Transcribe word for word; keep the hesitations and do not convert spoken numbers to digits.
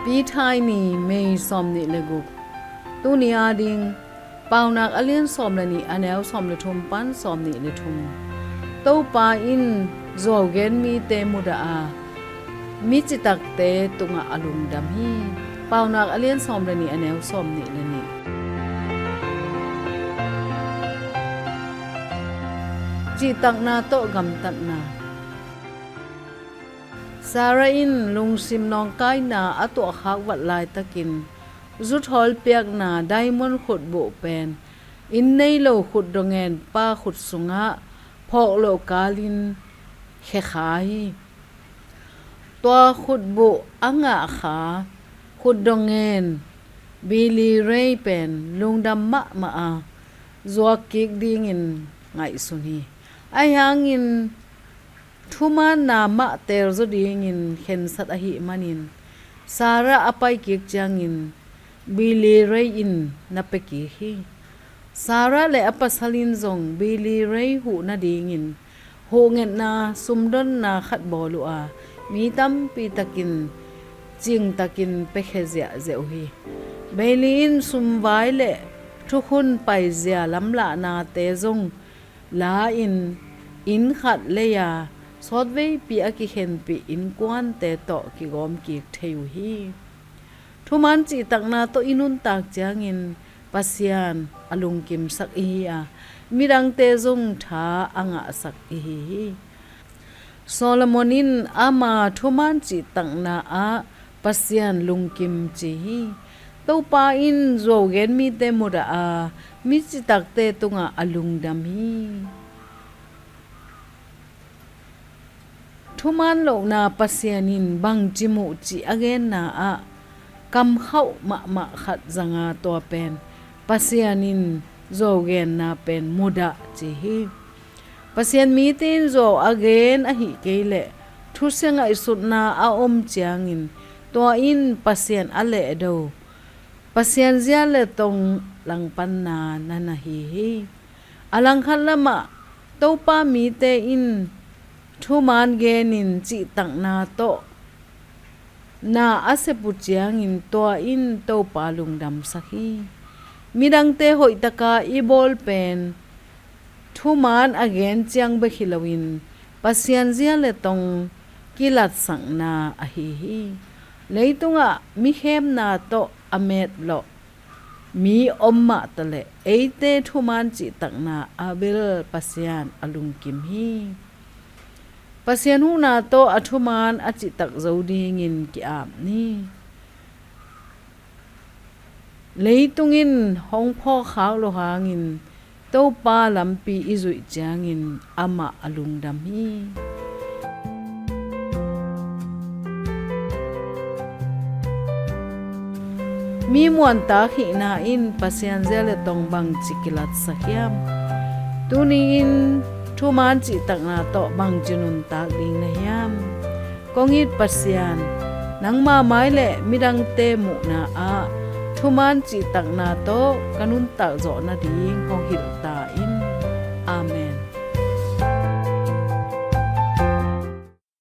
Peter ni, May sawmnih le guk. Tuni ading Paunak a lian sawm le nih, a neu sawm le thum pan sawmnih le thum. Topa in zuau gen mite mudah a, mi citakte tungah a lungdam hi. Paunak a lian sawm le nih, a neu sawmnih le nih. Cihtakna tawh gamtatna. Sarah in lungsim nawngkaina a tuahkhak vat laitakin zuthawl piakna diamond khutbuh pen inn nei lo khutdong ngen pa khut sungah phawk loh kalin khekha hi. Tua khutbuh a ngahkha khutdong ngen Billy Ray pen lungdam mahmah a, zuak kik dingin ngaihsun hi. Ahi hangin thumaanna mah teelzaw dingin khensat ahih manin Sarah a paikik ciangin Billy Ray in na pia kik hi. Sarah le a pasal in zong Billy Ray huh nadingin huhngetna sumdonna khat bawl uh a, mi tampi takin cingtakin piakhia ziahziah uh hi. Billy in sumvai le thukhun paizia lamlahnate zong la-in inn khat lei-a sawtveipi a kikhenpih innkuante tawh kigawm kik thei uh hi. Thumaan cihtakna tawh i nuntak ciangin Pasian a lungkimsak i hi a, midangte zong tha a ngahsak i hi hi. Solomon in ama thumaan cihtakna ah Pasian lungkim ci hi. Topa in zuau gen mite mudah a, mi citakte tungah a lungdam hi. Thumaan lohna Pasian in bangci muh cih a genna ah kamkhauh mahmah khat zanga, tua pen Pasian in zuau genna pen mudah ci hi. Pasian mite in zuau a gen ahih kei leh thusia ngaihsutna a om ciangin tua in Pasian a lehdo, Pasian zia le tong langpanna na na hi hi. A langkhat lamah Topa mite in thumaan genin cihtakna tawh na a sep uh ciangin tua in Topa lungdamsak hi. Midangte hoihtaka i bawl pen thumaan a gen ciang bek hi loin Pasian zia le tong kilatsakna ahi hi. Leitungah mikhemna tawh a metlawh mi om mahtaleh eite thumaan cihtakna ah bel Pasian a lungkim hi. Pasian huhna tawh a thumaan a cihtak zo dingin ki-ap ni. Leitung in hong phawkkhak loh hangin Topa lampi i zuih ciangin amah a lungdam hi. Mi muantak hihna in Pasian zia le tong bangci kilatsak hiam? Tuni-in thumaan cihtakna tawh bangci nuntak ding na hiam? Kong it Pasian, nangma mai le midangte muhna ah thumaan cihtakna tawh ka nuntak zawh nading hong hilh ta in.